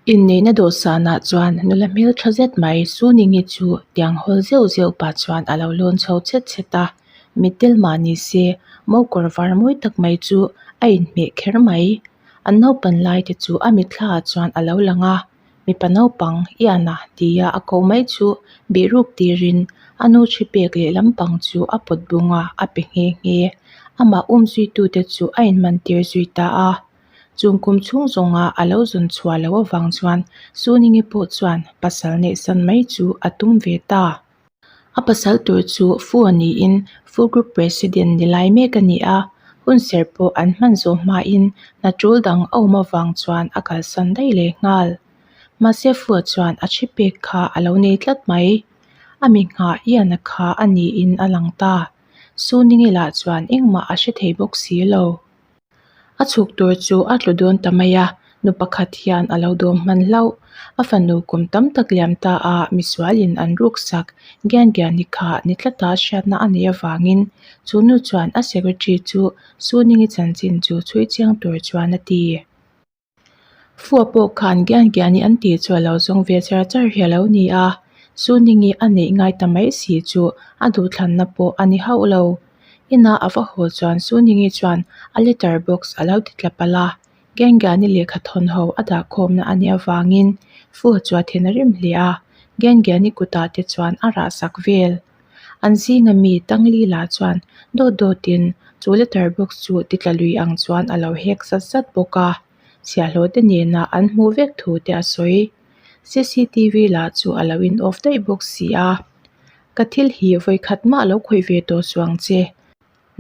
Inneihna dawhsanah chuan nula hmeltha zet mai Suningi chu tiang hawl zeuh zeuh pah chuan a lo lawn chho chhet chhet a, mittel mah ni se mo kawr var mawi tak mai chu a inhmeh kher mai. An naupan lai te chu a mitthla ah chuan a lo lang a, mipa naupang Iana tia a koh mai chu bihruk tirin a nu thi pek leh lampang chu a pawt bung a, a pe nghe nghe. Amah umzui tute chu a inman tir zui ta a. Chung kum chhung zawnga a lo zawn chhuah loh avang chuan Suningi pawh chuan pasal neihsan mai chu a tum ve ta. A pasal tur chu Fu a niin Fu Group President ni lai mek a ni a, hunserh pawh an hman zawh hmain hna tul dang a awm avang chuan a kalsan daih leh nghal. Mahse Fu-a chuan a thi pek kha a lo nei tlat mai. A mi nghah Ian-a kha a niin a lang ta. Suningi lah chuan engmah a hre thei bawk si lo. A chhuk tur chu a tlu dawn ta mai a, nu pakhat hian a lo dawm hman hlauh. A fanu kum tam tak liam ta a, misualin an ruksak Gian Giani kha ni tlata hriatna a neih avangin chu nu chuan a secretary chu Suningi chanchin chu chhui chiang tur chuan a ti. Fua pawh khan Gian Giani an tih chu a lo zawng ve char char hi a lo ni a, Suningi a neih ngai ta mai si chu a duhthlanna pawh a ni hauh lo. Ina a va haw chuan Suningi chuan a letter box a lo ti tla palh a, Gian Giani lehkha thawn ho a dah khawmna a nih avangin Fua chu a then a rim hle a, Gian Giani kutah te chuan a rah sak vel. An zinga mi Tangli lah chuan dawt dawtin chu letter box chu titla lui ang chuan a lo hek zat zat bawk a, chhiahhlawh te nena an hmuh vek thu te a sawi. Cctv lah chu a lo in off daih bawk si a, Ka thil hi vawi khat mah lo khawih ve tawh suh ang che,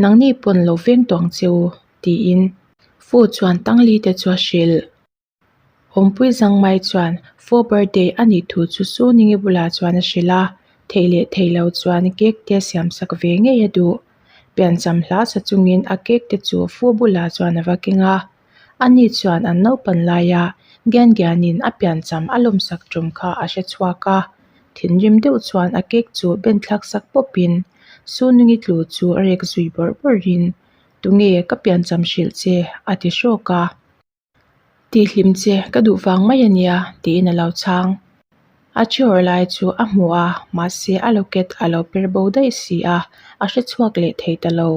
nangni pawn lo veng tawh ang che u, tiin Fu chuan Tangli te chu a hrilh. Awmpui zang mai chuan Fo birthday a nih thu chu Suningi bulah chuan a hrilh a, theih leh theih lo chuan cake te siam sak ve ngei a duh. Piancham hla sa chungin a cake te chu Fu bulah chuan a va keng a, ani chuan an naupan laia Gian Gianin a piancham a lawmsak tum kha a hre chhuak a, thinrim deuh chuan a cake chu ben thlak sak pawpin Suningi tlu chu rek zui bawrh bawrhin, Tunge ka piancham hrilh che? a ti hrawk a. Tihhlim che ka duh vang mai a nia tiin a lo chhang. A chhiar lai chu a hmu a, mahse a locket a lo per bo daih si a, a hre chhuak leh thei ta lo.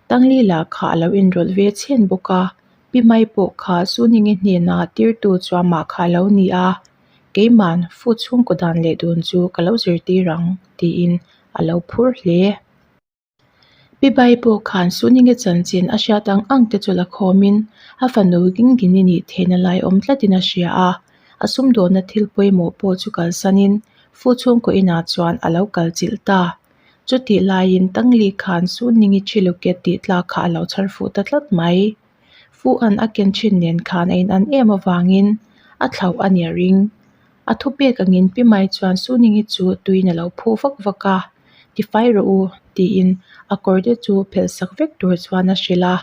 Tangli lah kha a lo inrawlh ve chhen bawk a, Pi Mai pawh kha Suningi hnena tirtu chu amah kha a lo ni a, Keiman fu chhungkaw dan leh dun chu ka lo zirtir ang tiin a lo phur hle. Pi Bai pawh khan Suninge chanchin a hriat ang ang te chu la khawmin a fanu Gingini nih theihna lai awm tlatin a hria a, a sumdawnna thil pawimawh pawh chu kalsanin Fu chhungkaw inah chuan a lo kal chilh ta. Chutih laiin Tangli khan Suningi Thiluket tih tlak kha a lo chhar fuh ta tlat mai. Fu an a ken thin nen khan a inan em avangin a thlauh a nia ring. A thupek angin Pi Mai chuan Suningi chu tuiin a lo phu vak vak a, Tifai rawh u, tiin a kawr te chu phelh sak vek tur chuan a hrilh a,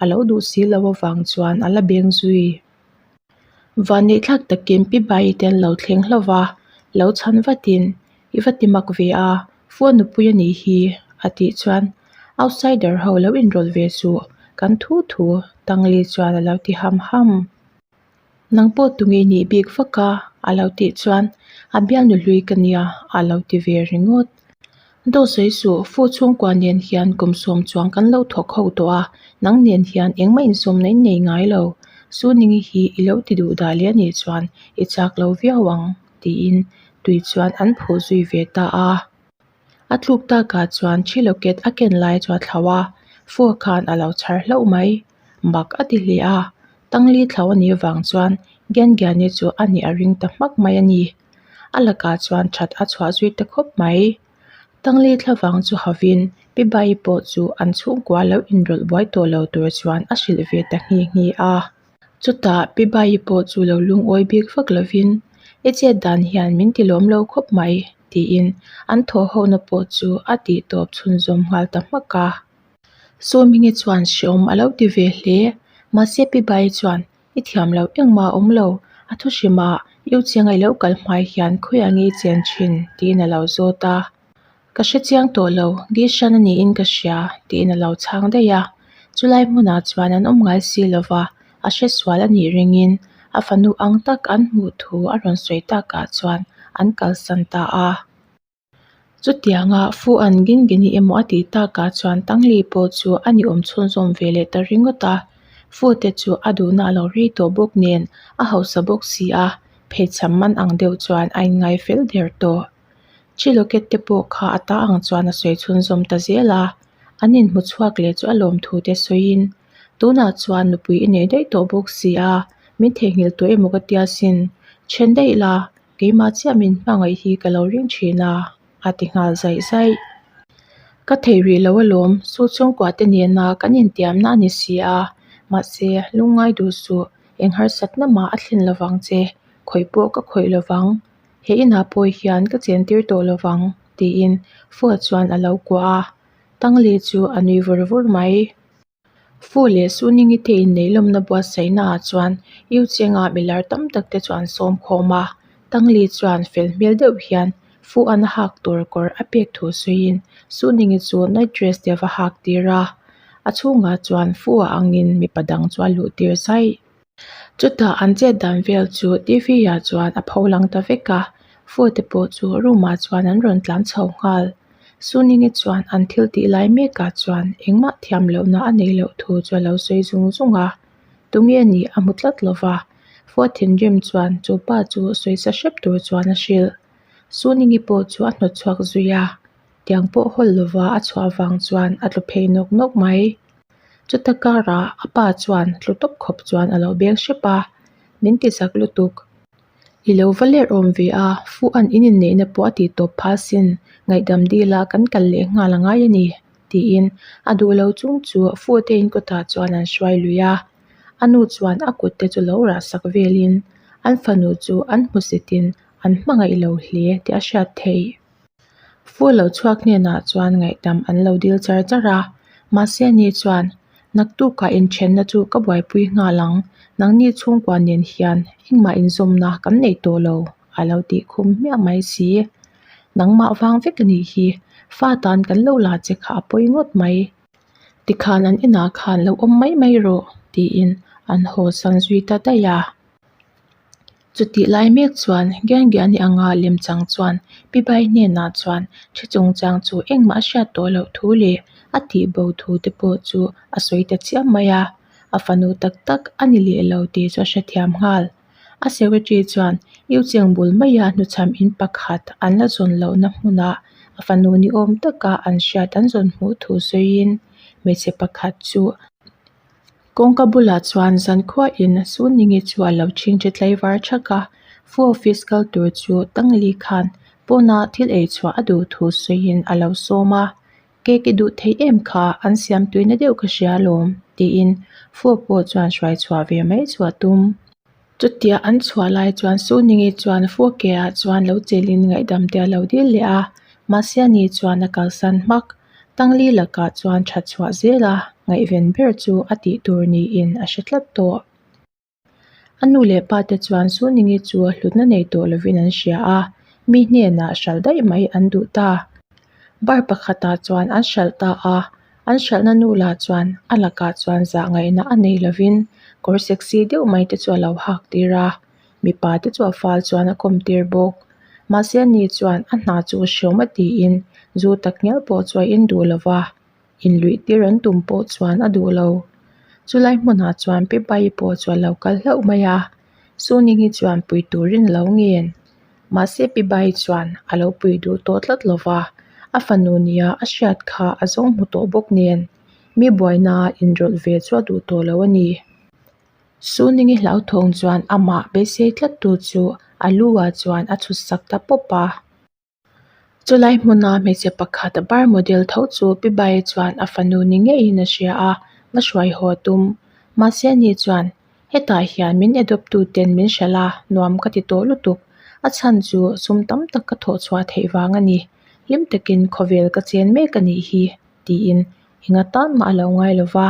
a lo duh si lo avang chuan a la beng zui. Vanneihthlak takin Pi Bai te an lo thleng hlauh va, lo chhan vatin, I va ti mak ve a, phone nupui a nih hi, a tih chuan outsider ho lo inrawlh ve suh, kan thu thu, Tangli chuan a lo ti ham ham. Nang pawh tunge i nih bik vak a? a lo tih chuan a bialnu hlui ka nia a lo ti ve ringawt. Daw sawi suh, fu chhungkua nen hian kum sawm chuang kan lo thawk ho tawh a, nang nen hian engmah insawmna in nei ngai lo. Suningi hi i lo ti duh dah leh a nih chuan i chak lo viau ang tiin tui chuan an phuh zui ve ta a. A tluk takah chuan thi locket a ken lai chu a thlauh a, fua khan a lo chhar hlauh mai. Mak a ti hle a, Tangli thlau a nih avang chuan Gian Giani chu a nih a ring ta hmak mai a ni. A lakah chuan that a chhuah zui ta khawp mai. Tangli thlavang chu havin Pi Bai pawh chu an chhungkua lo inrawlh buai tawh lo tur chuan a hrilh ve ta nghi nghi a. Chutah Pi Bai pawh chu lo lungawi bik vak lovin, I chet dan hian min ti lawm lo khawp mai, tiin an thawhhona pawh chu a tih tawp chhunzawm nghal ta hmak a. Sawmingi chuan hreawm a lo ti ve hle. Mahse Pi Bai chuan, I thiam lo engmah a awm lo. A thu hrim a, I u chiang a i lo kal hmai hian khawiah nge i chen thin? tiin a lo zawt a. Ka hre chiang tawh lo, Gishan a niin ka hria, tiin a lo chhang daih a. Chulai hmunah chuan an awm ngai si lo va, a hre sual a nih ringin. A fanu ang tak an hmuh thu a rawn sawi takah chuan an kalsan ta a. Chutianga Fu an Gingini emaw a tih takah chuan Tangli pawh chu a ni awm chhunzawm ve leh ta ringawt a. Fu te chu a duhna a lo rei tawh bawk nen a hausa bawk si a, pheichham man ang deuh chuan a inngai fel der tawh. Chiloket te pawh kha a ta ang chuan a sawi chhunzawm ta zel a, an inhmu chhuak leh chu a lawmthu te sawiin, Tunah chuan nupui i nei daih tawh bawk si a, min theihnghilh tawh emaw ka tia sin, then daih la, keimah chiah min hmangaih hi ka lo ring thin a, a ti nghal zaih zaih. Ka thei rih lo alawm, su chhungkua te nena kan intiamna a ni si a, mahse lungngai duh suh, eng harsatna mah a thlen lovang che, khawih pawh ka khawih lovang. He inah pawh hian ka chentir tawh lovang, tiin Fua chuan a lo kuah a. Tangli chu a nui vur vur mai. Fu leh Suningi te inneih lawmna buatsaihnaah chuan Yu Chenga milar tam tak te chu an sawm khawm a. Tangli chuan fel hmel deuh hian Fu an a hak tur kawr a pek thu sawiin Suningi chu night dress te a va hak tir a. A chhungah chuan Fu a angin mipa dang chu a luh tir zaih. Chutah an chet dan vel chu T V ah chuan a pho lang ta vek a, Fu te pawh chu room ah chuan an rawn tlan chho nghal. Suningi chuan an thil tih lai mekah chuan engmah thiam lohna a neih loh thu chu a lo sawi zung zung a, tunge nih a hmu tlat lo va, Fua thinrim chuan chu pa chu sawisa hrep tur chuan a hrilh. Suningi pawh chu a hnawt chhuak zui a, tiang pawh hawl lova a chhuah vang chuan a tlu phei nawk nawk mai. Chuta karah a pa chuan tlu tawp khawp chuan a lo beng hrep a, min ti zak lutuk. I lo va ler awm ve a, fu an in inneihna pawh a tih tawp phah asin, ngaihdam dila kan kal leh nghal a ngai a ni, tiin a duh lo chung chu fu te in kawtah chuan an hruai lui a. A nu chuan a kut te chu lo rah sak velin an fanu chu an hmusitin an hmangaih lo hle tih a hriat theih. Fu lo chhuak hnenah chuan ngaihdam an lo dil char char a, mahse ani chuan Naktukah inthenna chu ka buaipui nghal ang, nangni chhungkua nen hian engmah inzawmna kan nei tawh lo a lo tih khum hmiah mai si. Nangmah vang vek a nih hi, fa tan kan lo la che kha a pawi ngawt mai. Tikhan an inah khan lo awm mai mai rawh tiin an haw san zui ta daih a. Chutih lai mek chuan Giangiani anga lemchang chuan Pi Bai hnenah chuan thi chungchang chu engmah a hriat tawh loh thu leh a tih bo thu te pawh chu a sawi ta chiam mai a, a fanu tak tak a ni leh lo tih chu a hrethiam nghal. A secretary chuan Yu Cheng bul maia hnuchham in pakhat an la zawn lohna hmunah a fanu ni awm taka an hriat an zawn hmuh thu sawiin hmeichhe pakhat chu Kawngka bulah chuan zankhuain Suningi chu a lo chhingchhe tlaivar thak a, Fu office kal tur chu Tangli khan pawna thil ei chhuah a duh thu sawiin a lo sawm a, Cake i duh thei em kha an siam tuina deuh ka hria alawm tiin Fu pawh chuan hruai chhuah ve mai chu a tum. Chutia an chhuah lai chuan Suningi chuan Fu ke ah chuan lo chelin ngaihdam te a lo dil leh a, mahse ani chuan a kalsan hmak. Tangli lakah chuan that chhuah zel a, ngaihven ber chu a tih tur niin a hre tlat tawh. A nu leh pa te chuan Suningi chu hlutna nei tawh lovin an hria a, mi hnenah hralh daih mai an duh ta. Bar pakhatah chuan an hralh ta a, an hralhna nu lah chuan a lakah chuan zah ngaihna a nei lovin kawr sexy deuh mai te chu a lo hak tir a, mipa te chu a fal chuan a kawm tir bawk. Mahse ani chuan a hna chu hreawm a tiin zu tak ngial pawh chu a in duh lo va, inluih tir an tum pawh chuan a duh lo. Chulai hmunah chuan Pipai pawh chu a lo kal hlauh mai a, Suningi chuan pui turin a lo ngen. Mahse Pibai chuan a lo pui duh tawh tlat lo va, a fanu nia a hriat kha a zawng hmu tawh bawk nen, mi buaina inrawlh ve chu a duh tawh lo a ni. Suningi hlauthawng chuan amah beisei tlattu chu a lu ah chuan a chhut sak ta pawp a. Chulai hmuna hmeichhe pakhat bar model tho chu Pi Bae chuan a fanu ni ngeiin a hria a, va hruai haw a tum. Mahse ani chuan, Hetah hian min adopt tu ten min hralh a, nuam ka ti tawh lutuk. A chhan chu sum tam tak ka thawh chhuah theih vang a ni. Hlim takin khawvel ka chen mek a nih hi, tiin enga tan mah a lo ngai lo va.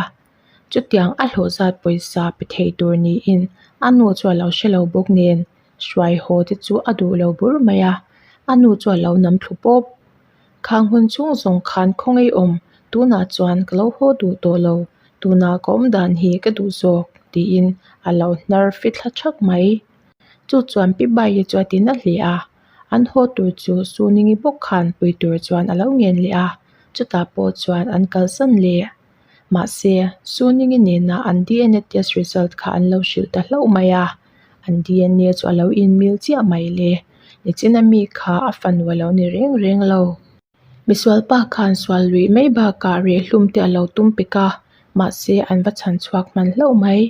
Chutiang a hlawh zat pawisa pe thei tur niin a nu chu a lo hre lo bawk nen hruai haw te chu a duh lo bur mai a, a nu chu a lo nam thlu pawp. Khang hun chhung zawng khan khawngaih awm tunah chuan ka lo haw duh tawh lo, tuna ka awm dan hi ka duh zawk tiin a lo hnar fithla thak mai. Chu chuan Pi Baii chu a ti na hle a, an haw tur chu Suningi bawk khan pui tur chuan a lo ngen leh a, chutah pawh chuan an kalsan leh. Mahse, Suningi nena an DNA test result kha an lo hrilh ta hlauh mai a, an DNA chu a lo inmil chiah mai le. Nichina mi kha a fanu a lo ni reng reng lo. Misual pa khan sual luih mai bakah rehhlum te a lo tum pek a, mahse an va chhan chhuak hman hlauh mai.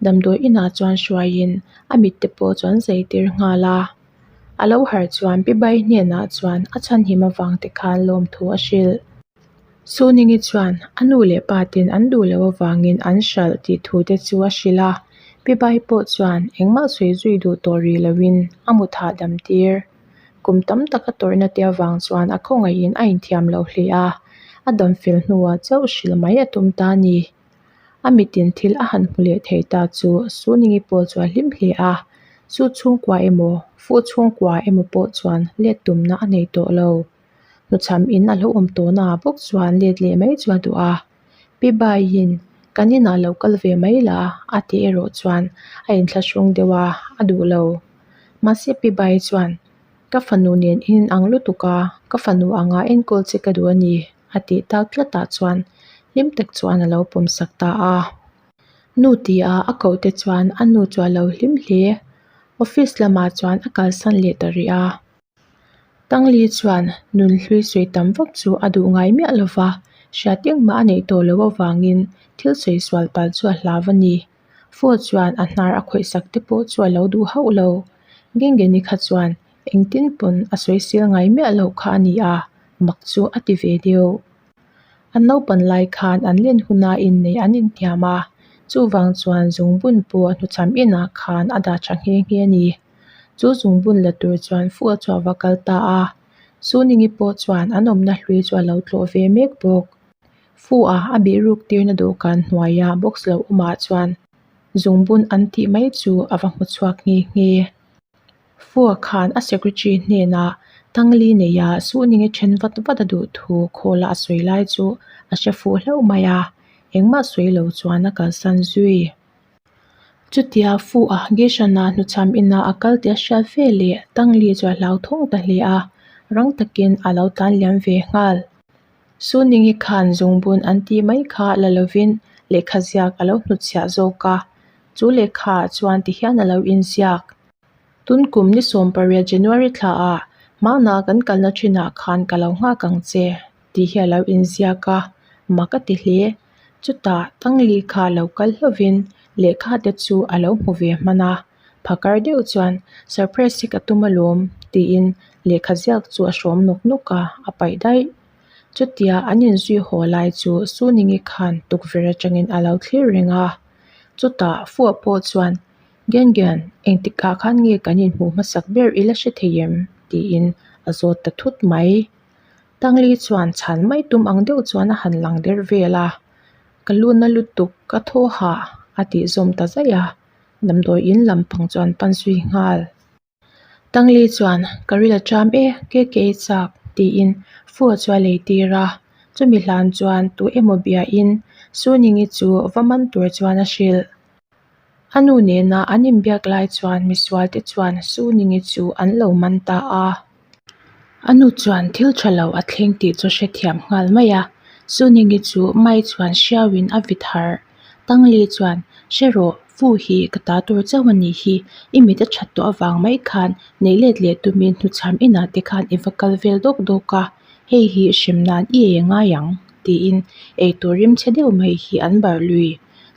Damdawi inah chuan hruaiin a mit te pawh chu an zai tir nghal a. A lo harh chuan Pi Bai hnenah chuan a chhanhim avang te khan lawmthu a hrilh. Suningi chuan a nu leh pa ten an duh loh avangin an hralh tih thu te chu a hrilh a, Pi Bai pawh chuan engmah sawi zui duh tawh rih loin a mut hahdam tir. Kum tam tak a tawrhna te avang chuan a khawngaihin a inthiam lo hle a, a dam fel hnuah chauh hrilh mai a tum ta a ni. A mitin thil a han hmu leh thei ta chu Suningi pawh chu a hlim hle a, chu chhungkua emaw, fu chhungkua emaw pawh chuan let tumna a nei tawh lo. Hnuchham in a lo awm tawhna ah bawk chuan let leh mai chu a duh a, Pi Baiin kan inah lo kal ve mai la a tih erawh chuan a inthlahrung deuh a, a duh lo. Mahse Pi Bai chuan ka fanu nen in ang lutuk a, ka fanu anga enkawl che ka duh a ni a tih tak tlatah chuan hlim tak chuan a lo pawm sak ta a. Nu tia a koh te chuan a nu chu a lo hlim hle. Office lamah chuan a kalsan leh ta rih a. Tangli chuan nunhlui sawi tam vak chu a duh ngai miah lo va, hriat engmah a neih tawh loh avangin thil sawi sual palh chu a hlau a ni. Fawt chuan a hnar a khawih sak te pawh chu a lo duh hauh lo. Gengeni kha chuan engtin pawn a sawi sel ngai miah loh kha a ni a, mak chu a ti ve deuh. An naupan lai khan an len huna inneih an inhniam a, chuvang chuan zungbun pawh hnuchham inah khan a dah tha nghe nghe a ni. Chu zungbun la tur chuan fu a chhuah va kal ta a, Suningi pawh chuan an awmna hlui chu a lo tlawh ve mek bawk. Fu a a bih ruk tirna dawhkan hnuaia box lo awmah chuan zungbun an tih mai chu a va hmu chhuak nghe nghe. Fu a khan a secretary hnenah Tangli neia Suningi then vat vat a duh thu khawla a sawi lai chu a hre fuh hlauh mai a, engmah sawi lo chuan a kalsan zui. Chutia fu a Gishana hnuchham ina a kal tih a hriat ve leh Tangli chu a hlauthawng ta hle a, rang takin a lo tlan liam ve nghal. Suningi khan zungbun an tih mai kha la lovin lehkha ziak a lo hnutchhiah zawk a, chu lehkha ah chuan tihian a lo inziak. Tunkum ni 18 January thla ah hmana kan kalna thinah khan ka lo nghak ang che tih hi a lo inziak a, mak a ti hle. Chutah Tangli kha lo kal hlauhin lehkha te chu a lo hmu ve hman a, phakar deuh chuan surprise hi ka tum alawm tiin lehkha ziak chu a hrawm nawk nawk a, a paih daih. Chutia an inzui haw lai chu Suningi khan tukverh atangin a lo thlir reng a, chutah Fuah pawh chuan Gen Gen, engtikah khan nge kan inhmuh hmasak ber i la hre thei em? tiin a zawt ta thut mai. Tangli chuan chhan mai tum ang deuh chuan a han lang der vel a, Ka lu na lutuk ka thaw hah a tih zawm ta zaih a, damdawi in lam pang chuan pan zui nghal. Tangli chuan ka ril a ṭam e, cake ei chak tiin phone chu a lei tir a, chumi hlan chuan tu emaw biain Suningi chu va man tur chuan a hrilh. A nu nena an inbiak lai chuan misual te chuan Suningi chu an lo man ta a. A nu chuan thil tha lo a thleng tih chu hrethiam nghal mai a, Suningi chu mai chuan hriauin a vit harh. Tangli chuan, Hre rawh, fu hi ka ta tur chauh a nih hi, i mit a that tawh avang mai khan neih let leh tumin hnuchham inah te khan i va kal vel dawk dawk a, hei hi hrem nan i ei ngai ang, tiin eitur rimchhe deuh mai hi an barh lui.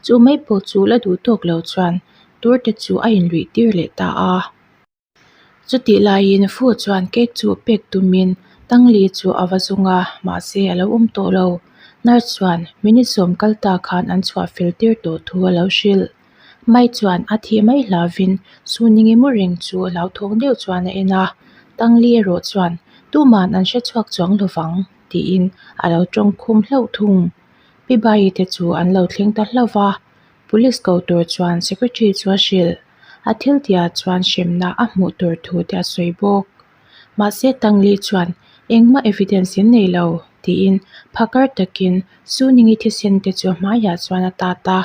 Chu mai pawh chu la duh tawk lo chuan tur te chu a inluih tir leh ta a. Chutih laiin Fu chuan cake chu pek tumin Tangli chu a va zung a, mahse a lo awm tawh lo. Nurse chuan minute sawm kal ta khan an chhuah fel tir tawh thu a lo hrilh. Mai chuan a thih mai hlauvin Suning emaw reng chu hlauthawng deuh chuan a en a, Tangli erawh chuan tuman an hre chhuak chuang lovang tiin a lo tawngkhum hlauh thung. Pi Bayi te chu an lo thleng ta hlauh va, Police ko tur chuan Secretary chu a hrilh. A thil tihah chuan hremna a hmuh tur thu te a sawi bawk. Mahse Tangli chuan engmah evidence in nei lo tiin phakar takin Suningi thisen te chu hmaiah chuan a tat a.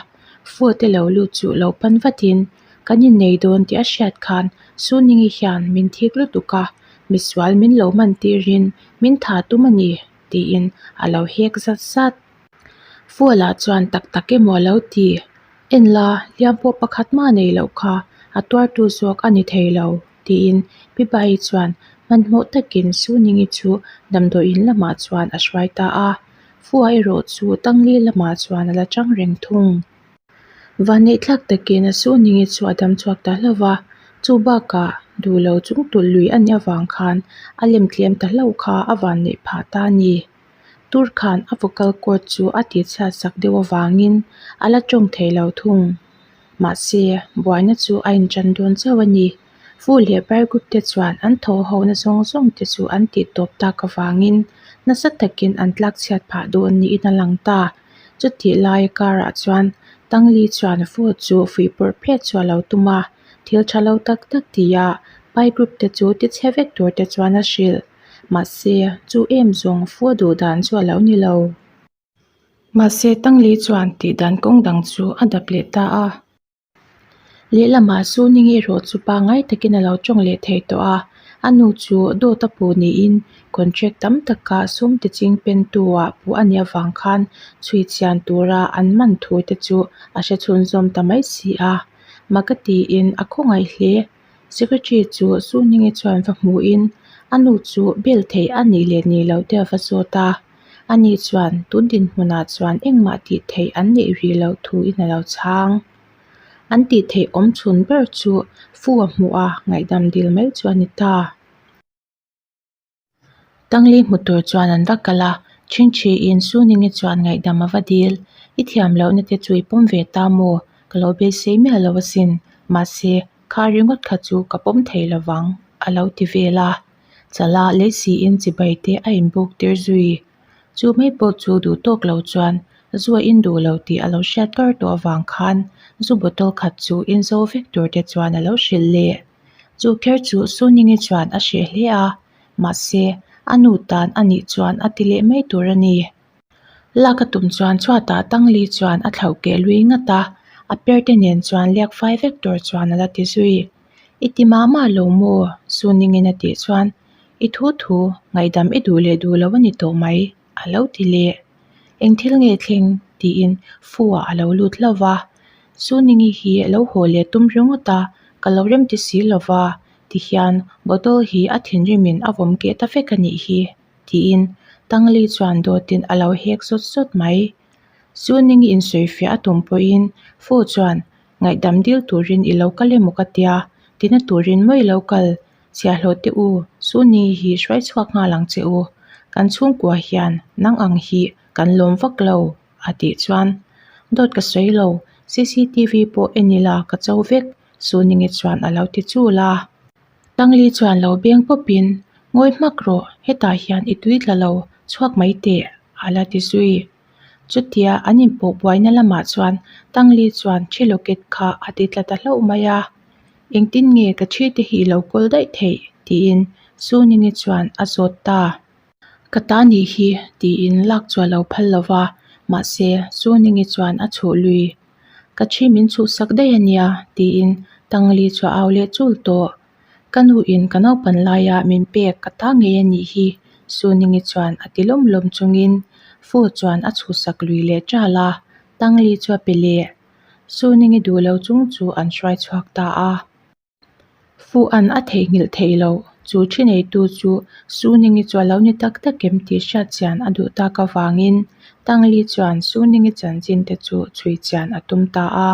Fu-a te lo lut chu lo pan vatin, Kan innei dawn tih a hriat khan Suningi hian min thik lutuk a, misual min lo man tirin min tha tum a ni, tiin a lo hek zat zat. Fu-a lah chuan tak tak emaw a lo ti. En la, hliam pawh pakhat mah nei loh kha a tuartu zawk a ni thei lo, tiin Pi Bai chuan hmanhmawh takin Suningi chu damdawiin lamah chuan a hruai ta a. Fu-a erawh chu Tangli lamah chuan a la chang reng thung. Vanneihthlak takin a Suningi chu a dam chhuak ta hlauh va, chu bakah duh lo chung tulh lui a nih avang khan a lem tlem ta hlauh kha a vanneih phah ta a ni. Tur khan a vocal cord chu a tihchhiat sak deuh avangin a la tawng thei lo thung. Mahse, buaina chu a inṭan dawn chauh a ni. Fu leh Bar group te chuan an thaw hona zawng zawng te chu an tih tawp tak avangin nasa takin an tlak chhiat phah dawn niin a lang ta. Chutih lai karah chuan Tangli chuan Fu chu fuihpawrh phet chu a lo tum a, thil tha lo tak tak tia Pai group te chu ti chhe vek tur te chuan a hrilh. Mahse, chu em zawng Fu duh dan chu a lo ni lo. Mahse, Tangli chuan tih dan kawng dang chu a dap leh ta a. Lehlamah Suning erawh chu pangngai takin a lo tawng leh thei tawh a, a nu chu dawt a puh niin contract tam taka sum ti ching pentu ah puh a nih avang khan chhui chian tura an man thu te chu a hre chhunzawm ta mai si a. Maka tiin a khawngaih hle. Secretary chu Suningi chuan va hmuhin a nu chu bel theih a nih leh nih loh te a va zawt a. Ani chuan tun dinhmunah chuan engmah tih theih an neih rih loh thuin a lo chhang. An tih theih awm chhun ber chu fu a hmuh a, ngaihdam dil mai chu a ni ta. Tangli hmu tur chuan an va kal a, Chhingchhiin Suningi chuan ngaihdam a va dil. I thiam lohna te chu i pawm ve ta maw? Ka lo beisei miah lo asin. Mahse, kha ringawt kha chu ka pawm thei lovang, a lo ti vel a. Chala lei siin chibai te a inbuk tir zui. Chu mai pawh chu duh tawk lo chuan zu a in duh lo tih a lo hriat kar tawh avang khan zu bottle khat chu in zo vek tur te chuan a lo hrilh leh. Chu kher chu Suningi chuan a hreh hle a, mahse a nu tan a nih chuan a ti leh mai tur a ni. Lak a tum chuan chhuatah Tangli chuan a thlauh keh lui ngat a, a per te nen chuan liak fai vek tur chuan a la ti zui. I ti mah mah lo maw? Suningin a tih chuan I thu thu, ngaihdam i duh leh duh lo a ni tawh mai, a lo ti leh. Eng thil nge thleng? tiin Fu-ah a lo lut hlauh va. Suningi hi lo haw leh tum ringawt a, ka lo rem ti si lo va, tihian bottle hi a thinrimin a vawm keh ta vek a nih hi, tiin Tangli chuan dawtin a lo hek zawt zawt mai. Suningi insawifiah a tum pawhin Fu chuan ngaihdam dil turin i lo kal emaw ka tia, tina turin maw i lo kal? Chhiahhlawh teh u, Suni hi hruai chhuak nghal ang che u, kan chhungkua hian nang ang hi kan lawm vak lo, a tih chuan dawt ka sawi lo, cctv pawh en ila ka cho vek, Suningi chuan a lo ti chul a. Tangli chuan lo beng pawpin, Ngawi hmak rawh, hetah hian i tui tla lo, chhuak mai teh, a la ti zui. Chutia an inpawh buaina lamah chuan Tangli chuan thi locket kha a ti tla ta hlauh mai a. Engtin nge ka thi te hi i lo kawl daih theih? tiin Suningi chuan a zawt ta. Ka ta nih hi tiin lak chu a lo phal lo va, mahse Suningi chuan a chhuh lui. Ka thi min chhuhsak daih a nia tiin Tangli chu a au leh chul tawh. Ka nuin ka naupan laia min pek ka ta ngei a nih hi, Suningi chuan a ti lawm lawm chungin Fu chuan a chhuhsak lui leh ṭal a, Tangli chu a pe leh. Suningi duh lo chung chu an hruai chhuak ta a. Fu an a theihnghilh theih loh, chu thi neitu chu Suningi chu a lo ni tak tak em tih hriat chian a duh tak avangin Tangli chuan Suningi chanchin te chu chhui chian a tum ta a.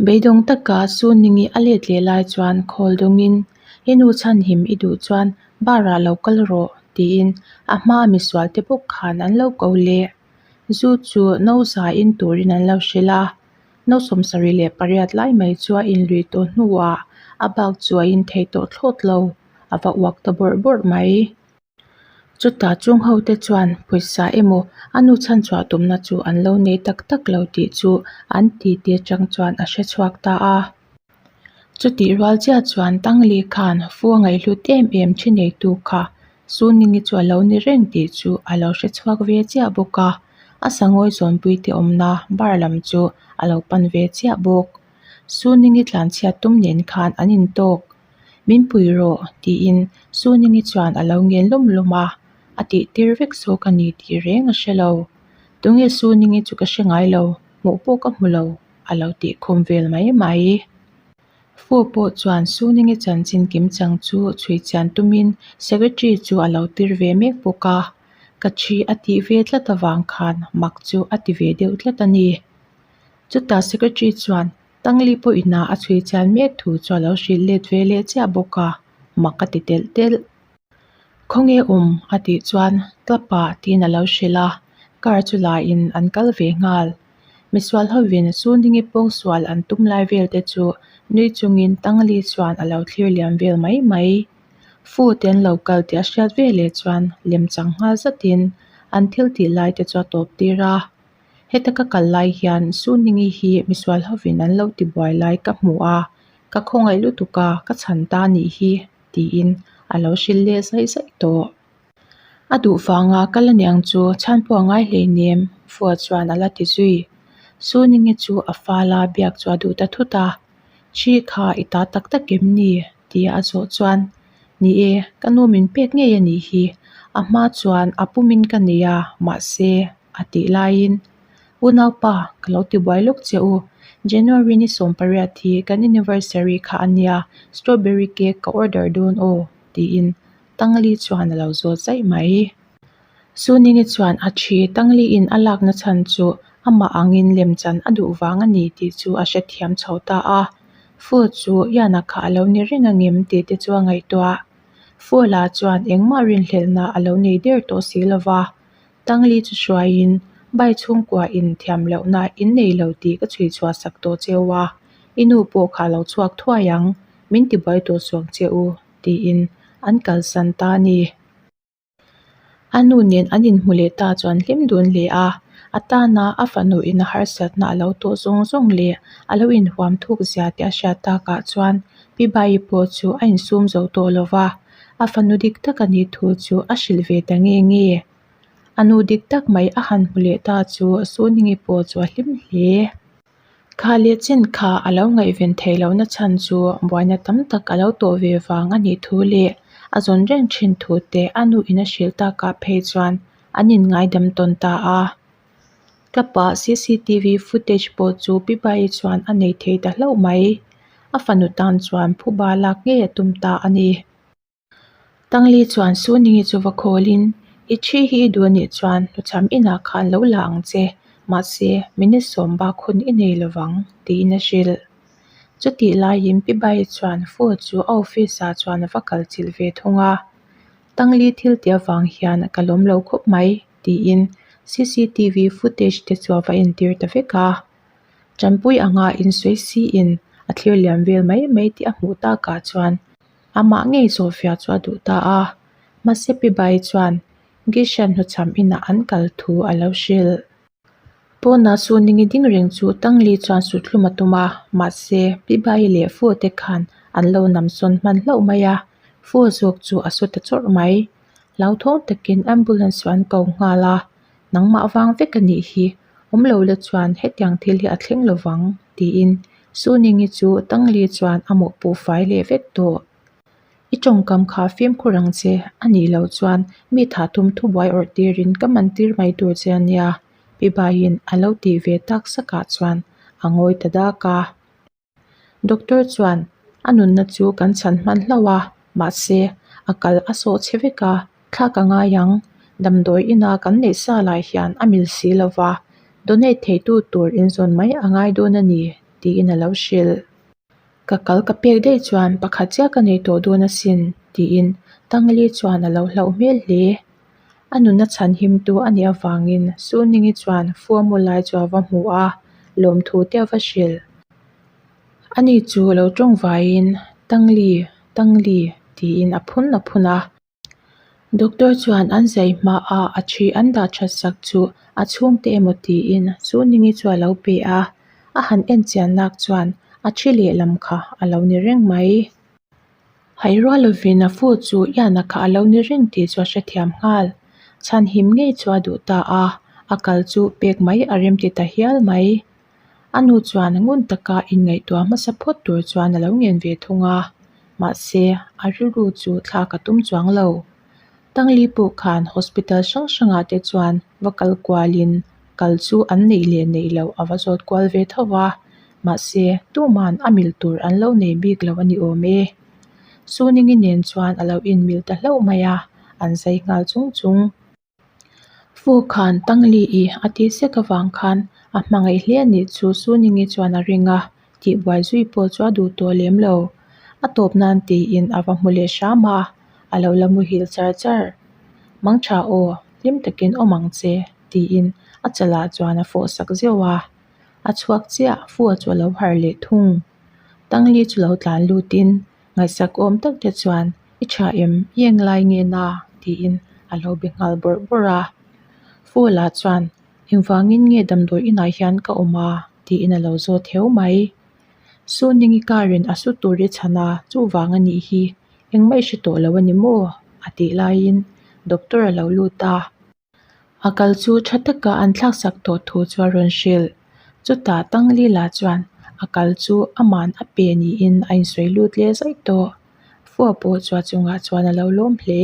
Beidawng taka Suningi a let leh lai chuan khawl dawngin, I nu chhanhim i duh chuan bar ah lo kal rawh, tiin a hmaa misual te bawk khan an lo ko leh. Zu chu no za in turin an lo hrilh a, no 78 lai mai chu a inluih tawh hnuah a bak chu a in thei tawh thlawt lo, a va uak ta bawrh bawrh mai. Chutah chung ho te chuan pawisa emaw a nu chhanchhuah tumna chu an lo nei tak tak lo tih chu an titi atang chuan a hre chhuak ta a. Chutih rual chiah chuan Tangli khan fu a ngaihhlut em em thi neitu kha Suningi chu a lo ni reng tih chu a lo hre chhuak ve chiah bawk a. A sangawi zawnpui te awmna bar lam chu a lo pan ve chiah bawk. Suningi tlanchhiat tum nen khan an intawk. Min pui rawh tiin Suningi chuan a lo ngen lawm lawm a, a tih tir vek zawk a ni tih reng a hre lo. Tunge Suningi chu ka hre ngai lo, hmuh pawh ka hmu lo a lo tih khum vel mai mai. Fu pawh chuan Suningi chanchin kim chang chu chhui chian tumin Secretary chu a lo tir ve mek bawk a, ka thi a tih ve tlat avang khan mak chu a ti ve deuh tlat a ni. Chutah Secretary chuan Tangli pawh inah a chhui chian mek thu chu a lo hrilh let ve leh chiah bawk a, mak a ti telh telh. Khawnge awm? a tih chuan Club ah tiin a lo hrilh a, car chu laiin an kal ve nghal. Misual hovin Suningi pawngsual an tum lai vel te chu nui chungin Tangli chuan a lo thlir liam vel mai mai. Fu te an lo kal tih a hriat ve leh chuan lemchang nghal zatin an thil tih lai te chu a tawp tir a. Heta ka kal lai hian Suningi hi misual hovin an lo ti buai lai ka hmu a, ka khawngaih lutuk a, ka chhan ta nih hi tiin a lo hrilh leh zaih zaih tawh. A duh vanga kal aniang chu chhan pawh a ngai hleinem Fua chuan a la ti zui. Suningi chu a fala biak chu a duh ta thut a, Thi kha i ta tak tak em ni? tia a zawh chuan, Ni e, ka nu min pek ngei a nih hi. A hma chuan a pumin ka nei a, mahse a tih laiin, Unaupa, ka lo ti buai lawk che u. January ni 18 hi kan anniversary kha a nia, strawberry cake ka order dawn aw, tiin Tangli chuan a lo zawt zaih mai. Suningi chuan a thi Tangliin a lakna chhan chu amah angin lemchan a duh vang a ni tih chu a hrethiam chho ta a. Fu chu Iana kha a lo ni reng angem tih te chu a ngaihtuah. Fu-la chuan engmah rinhlelhna a lo nei der tawh si lova. Tangli chu hruaiin Bai chhungkua in thiam lohna in nei lo tih ka chhui chhuah sak tawh cheu a, i nu pawh kha lo chhuak thuai ang, min tibuai tawh suang che u, tiin an kalsan ta a ni. A nu nen an inhmu leh ta chuan hlim dun hle a, a tana a fanu in a harsatna a lo tawh zawng zawng leh a lo inhuam thuk zia te a hriat takah chuan Pi Bayi pawh chu a insum zo tawh lo va, a fanu dik tak a nih thu chu a hrilh ve ta nge nge. A nu dik tak mai a han hmu leh ta chu Suningi pawh chu a hlim hle. Kha leh chin kha a lo ngaihven theih lohna chhan chu buaina tam tak a lo tawh ve vang a nih thu leh a zawn reng thin thu te a nu in a hrilh takah phei chuan an inngaidam tawn ta a. Club-ah cctv footage pawh chu Pi Bayi chuan a nei thei ta hlauh mai. A fanu tan chuan phuba lak ngei a tum ta a ni. Tangli chuan Suningi chu va khawlin, I thi hi i duh anih chuan hnuchham inah khan lo la ang che, mahse minute sawm bak hun i nei lovang, tiin a hrilh. Chutih laiin Pi Bayi chuan Fu chu a office-ah chuan a va kal chilh ve thung a. Tangli thil tih avang hian ka lawm lo khawp mai, tiin cctv footage te chu a va entir ta vek a. Tanpui anga insawi siin a thlir liam vel mai mai tih a hmuh takah chuan Amah ngei zawhfiah chu a duh ta a, mahse Pi Bai chuan Gishan hnuchham inah an kal thu a lo hrilh. Pawnah Suningi ding reng chu Tangli chuan suthlum a tum a, mahse Pi Bai leh Fu te khan an lo namsawn hman hlauh mai a, Fu zawk chu a su ta chawrh mai. Hlauthawng takin ambulance chu an ko nghal a, Nangmah vang vek a nih hi, awm lo la chuan hetiang thil hi a thleng lovang, tiin Suningi chu Tangli chuan a mawhpuh fai leh vek tawh. I tawngkam kha fimkhur ang che, a nih loh chuan mi thah tum thubuai awrh tirin ka man tir mai tur che a nia, Pi Baiin a lo tih ve tak sakah chuan a ngawi ta dak a. Doctor chuan a nunna chu kan chhan hman hlauh a, mahse a kal a sawh chhe vek a, thla ka ngai ang. Damdawi ina kan neih sa lai hian a mil si lo va, donate theitu tur inzawn mai a ngai dawn a ni, tiin a lo hrilh. Ka kal ka pek daih chuan pakhat chiah ka nei tawh dawn asin, tiin Tangli chuan a lo hlauh hmel hle. A nunna chhan himtu a nih avangin Suningi chuan Fuamu lai chu a va hmu a, lawmthu te a va hrilh. Ani chu lo tawng vaiin, Tangli, Tangli, tiin a phun a phun a. Doctor chuan an zai hmaah a thi an dah that sak chu a chhungte emaw tiin Suningi chu a lo pe a, a han en chian nak chuan a thi lehlam kha a lo ni reng mai. Hai rual lovin a fu chu Iana kha a lo ni reng tih chu a hrethiam nghal. Chhanhim ngei chu a duh ta a, A kal chu pek mai a rem ti ta hial mai. A nu chuan ngun taka inngaihtuah hmasa phawt tur chuan a lo ngen ve thung a, mahse a rilru chu thlak a tum chuang lo. Tangli pawh khan hospital hrang hrangah te chuan va kal kualin kal chu an neih leh neih loh a va zawt kual ve tho va, mahse tuman a mil tur an lo nei bik lo a ni awm e. Suningi nen chuan a lo inmil ta hlauh mai a, an zai nghal chung chung. Fu khan Tangli i a tih sek avang khan a hmangaih hle a nih chu Suningi chuan a ring a, tihbuai zui pawh chu a duh tawh lem lo. A tawp nan tiin a va hmu leh hram a, a lo la muhil char char. Mangtha aw, hlim takin awm ang che, tiin a chalah chuan a fawh sak zeuh a. A chhuak chiah, Fu a chu a lo harh leh thung. Tangli chu lo tlan lutin Ngaihsak awm tak te chuan, I tha em? I englai nge na? tiin a lo be nghal bawrh bawrh a. Fula chuan, Engvangin nge damdawi inah hian ka awm a? tiin a lo zawt heu mai. Suningi karin a su tur i chhan a, chuvang a nih hi, engmah i hre tawh lo a ni maw? a tih laiin doctor a lo lut a. A kal chu tha taka an thlaksak tawh thu chu a rawn hrilh. Chutah Tanglila chuan a kal chu aman a pe niin a insawi lut leh zaih tawh. Fua pawh chu a chungah chuan a lo lawm hle.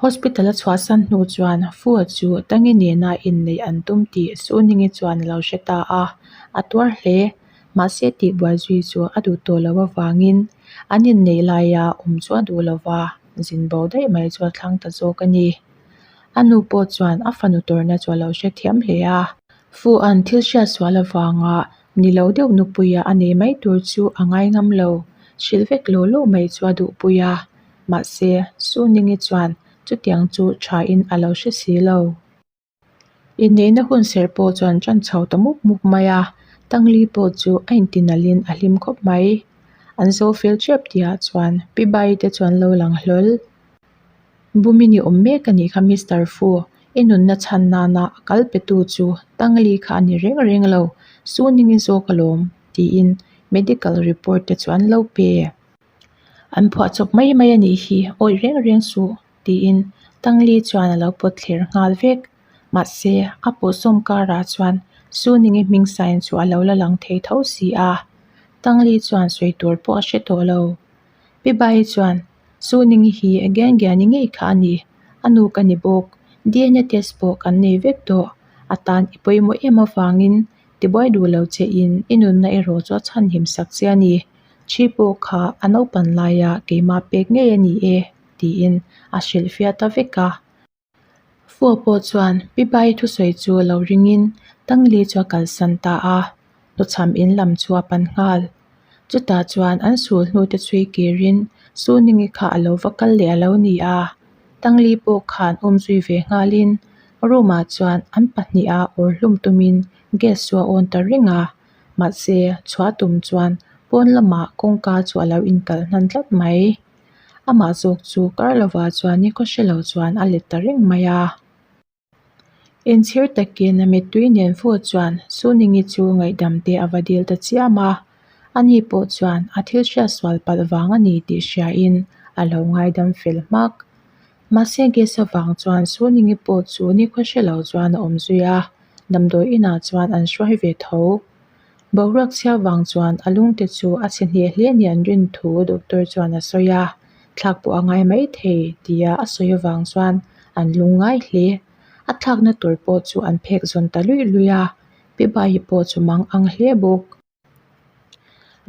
Hospital a chhuahsan hnu chuan Fua chu Tangi nena inneih an tum tih Suningi chuan a lo hre ta a, a tuar hle. Mahse tihbuai zui chu a duh tawh loh avangin an inneih laia awm chu a duh lo va, zin bo daih mai chu a thlang ta zawk a ni. A nu pawh chuan a fanu tawrhna chu a lo hrethiam hle a. Fu an thil hriat sual avanga ni lo deuh nupuia a nei mai tur chu a ngai ngam lo, hrilh vek law law mai chu a duhpui a. Mahse, Suningi chuan chutiang chu thain a lo hre si lo. Inneihna hun serh pawh chuan tan chho ta mup mup mai a, Tangli pawh chu a intinalhin a hlim khawp mai. An zo fel tep tihah chuan Pi Bai te chu an lo lang hlawl. Bumin i awm mek a nih kha Mister Fu, i nunna chhan nana a kal petu chu Tangli kha a ni reng reng lo, Suning i zawk alawm, tiin medical report te chu an lo pe. An phuahchawp mai mai a nih hi, awih reng reng suh. tiin Tangli chuan a lo pawt thler nghal vek. Mahse, a pawhsawm karah chuan Suningi hming sign chu a lo la lang thei tho si a. Tangli chuan sawi tur pawh a hre tawh lo. Pi Bai chuan, Suningi hi Gian Giani ngei kha a ni, a nu ka ni bawk, DNA test pawh kan nei vek tawh, a tan i pawimawh em avangin tibuai duh lo che in i nunna erawh chu a chhanhim sak che a ni, thi pawh kha a naupan laia keimah pek ngei a ni e. tiin a hrilhfiah ta vek a. Fua pawh chuan Pi Bai thusawi chu lo ringin Tangli chu a kalsan ta a, hlawchham in lam chu a pan nghal. Chutah chuan an sul hnute chhui kirin Suningi kha a lo va kal leh a lo ni a, Tangli pawh khan awm zui ve nghalin room ah chuan an pahniha awr hlum tumin gas chu a awn ta reng a, mahse chhuah tum chuan pawn lamah kawngka chu a lo inkalh hnan tlat mai. Amah zawk chu kar lovah chuan nikhaw hre lo chuan a let ta reng mai a. Inchhir takin a mittui nen fu chuan Suningi chu ngaihdam te a va dil ta chiam a. Ani pawh chuan a thil hriat sual palh vang a ni tih hriain a lo ngaidam fel hmak. Mahse gas avang chuan Suningi pawh chu nikhaw hre lo chuan a awm zui a, damdawi inah chuan an hruai ve tho. Boruak chhia vang chuan a lungte chu a chhe hneh hle ni an rin thu doctor chuan a sawi a, thlak pawh a ngai mai thei tia a sawi avang chuan an lung ngai hle. A thlakna tur pawh chu an phek zawn ta luih luih a, Pi Bayi pawh chu mang ang hle bawk.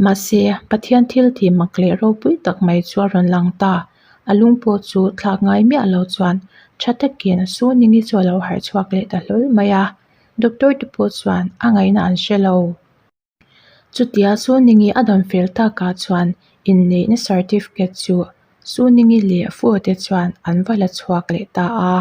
Mahse, Pathian thil tih mak leh ropui tak mai chu a rawn lang ta, a lung pawh chu thlak ngai miah lo chuan tha takin Suningi chu a lo harh chhuak leh ta hlawl mai a. Doctor te pawh chuan a ngaihna an hre lo. Chutia Suningi a dam fel takah chuan inneihna certificate chu Suningi leh Fu te chuan an va la chhuak leh ta a.